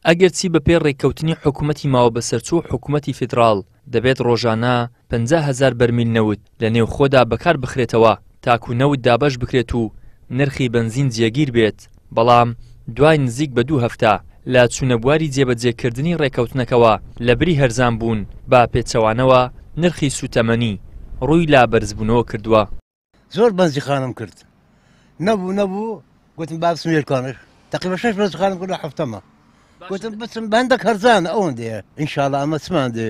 ئەگەرچی بەپێی ڕێککەوتنی حکومەتی ماوەبەسەرچوو حکومەتی فیدراڵ دەبێت ڕۆژانە 50 هەزار بەرمیل نەوت لە نێوخۆدا بەکار بخرێتەوە تاکو نەوت دابەش بکرێت و نرخی بەنزین جێگیر بێت، بەڵام دوای نزیک بە دوو هەفتە لە چوونە بواری جێبەجێکردنی ڕێککەوتنەکەوە لەبری هەرزان بوون بە پێچەوانەوە نرخی سووتەمەنی ڕووی لە بەرزبوونەوە کردووە. زۆر بەنزیخانەم کرد نەبوو نەبوو گوتم با بچم یەکانش تقریبا شش بەنزیخانەم کرد لە هەفتەمە گوتم بچم بەندێک هەرزانە ئەوەندەیە ئینشاءاللە ئەمە چمان دێ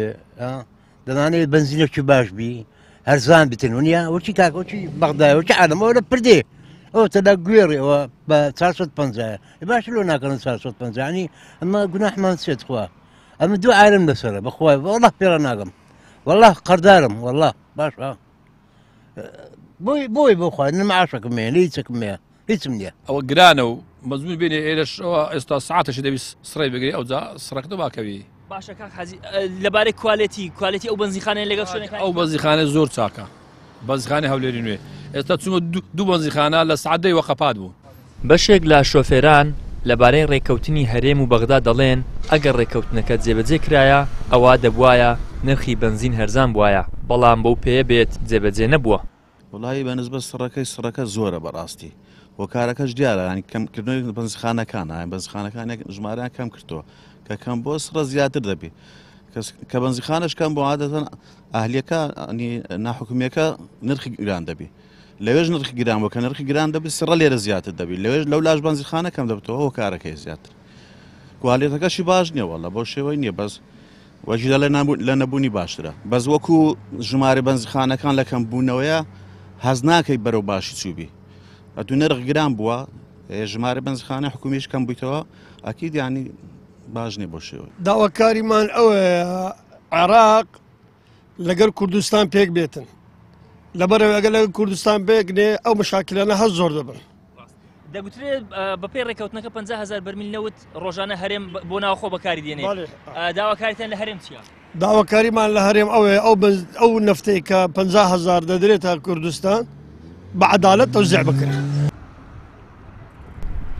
دەمانەوێت بەنزینێکی باش بی هەرزان بتن ونیە وچی کاکۆچی بەغدای وچی عالم ئەوە لە پردێ ئەو تەدا گوێڕی ئەوە بە 450 باش لۆ ناکەن 450 ینی ئەمە گوناحمان چێت خوا ئەمە دوو عالم لەسەرە بەخوای والله پێڕە ناگەم والله قەردارم والله باشە بۆی بۆی بۆ خوا نە معاشەکەم هەیە نە هیچەکم هەیە هیچم نییە. ئەوە گرانە و مەزمون بێنێ ئێرەش ئەوە ئێستا سعاتەشی دەبی سڕی بگری ئەوجا سڕەکە باکەوی. باشە کاک حاجی لەبارەی کوالێتی کوالێتی ئەو بەنزیخانەیە لەگەڵ شوێنەکانی ئەو بەنزیخانە زۆر چاکە بەنزیخانەی هەولێری نوێ ئێستا چوومە دوو بەنزیخانە لە سعات دەی وەقەپات بوو. بەشێک لە شۆفێران لەبارەی رێککەوتنی هەرێم و بەغدا دەڵێن، ئەگەر رێککەوتنەکە جێبەجێ کرایە، ئەوا دەبوایە نرخی بەنزین هەرزان بوایە، بەڵام بەو پێیە بێت جێبەجێ نەبووە. وەڵایی بە نسبەت سڕەکەی سڕەکە زۆرە بەڕاستی هۆکارەکەش دیارە ینی کەم کردنەوەی بەنزخانەکانە بەنزخانەکان ژمارەیان کەم کردەوە کە کەم بۆ سڕە زیاتر دەبی کە بەنزیخانەش کەم بۆ عادەتەن ئەهلیەکە ناحکومیەکە نرخی گران دەبی لەوێش نرخی گران بۆ کە نرخی گران دەبی سڕە لێرە زیاتر دەبی لەوێش لەو لاش بەنزیخانە کەم دەبتەوە هۆکارەکەی زیاتر کوالێتەکەشی باش نییە وەڵە بۆ شێوەی نییە بەس وەکی دەڵێ لە نەبوونی باشترە بەس وەکو ژمارە بەنزیخانەکان لە کەم بوونەوەیە هەز ناکەی بەرەو باشی چوبی ئەتو نرخ گران بووە ژمارە بەنزیخانە حکومیش کەم بوویتەوە ئەکید ینی باش نیە بۆ شێوە. داواکاریمان ئەوەیە عێراق لەگەر کوردستان پێک بێتن لەبەرەوە ئەگەر لەگەر کوردستان پێک نێ ئەو مشاکلانە هەر زۆر دەبن. دەگوترێت بەپێی ڕێککەوتنەکە 50 هەزار بەرمیل نەوت ڕۆژانە هەرێم بۆ ناوخۆ بەکاری دێنێ داواکاریتان لە هەرێم چییە؟ داواکاریمان لە هەرێم ئەوەیە ئەو ئەو نەفتەی کە 50 هەزار دەدرێتە کوردستان بە عەدالەت تەوزیع بکرێت.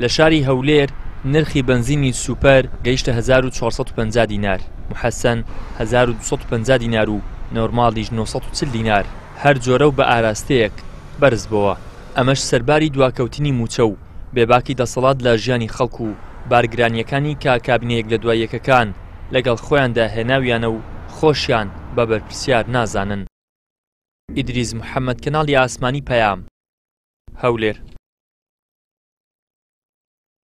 لە شاری هەولێر نرخی بەنزینی سوپەر گەیشتە 1450 دینار، محەسەن 1250 دینار و نۆرماڵیش 940 دینار، هەر جۆرە و بە ئاراستەیەک بەرزبۆوە، ئەمەش سەرباری دواکەوتنی مووچە و بێباکی دەسەڵات لە ژیانی خەڵک و بارگرانییەکانی کە کابینە یەک لە دوای یەکەکان لەگەڵ خۆیاندا هێناویانە و خۆشیان بە بەرپرسیار نازانن. ئیدریس محەمەد کەناڵی ئاسمانی پەیام، هەولێر.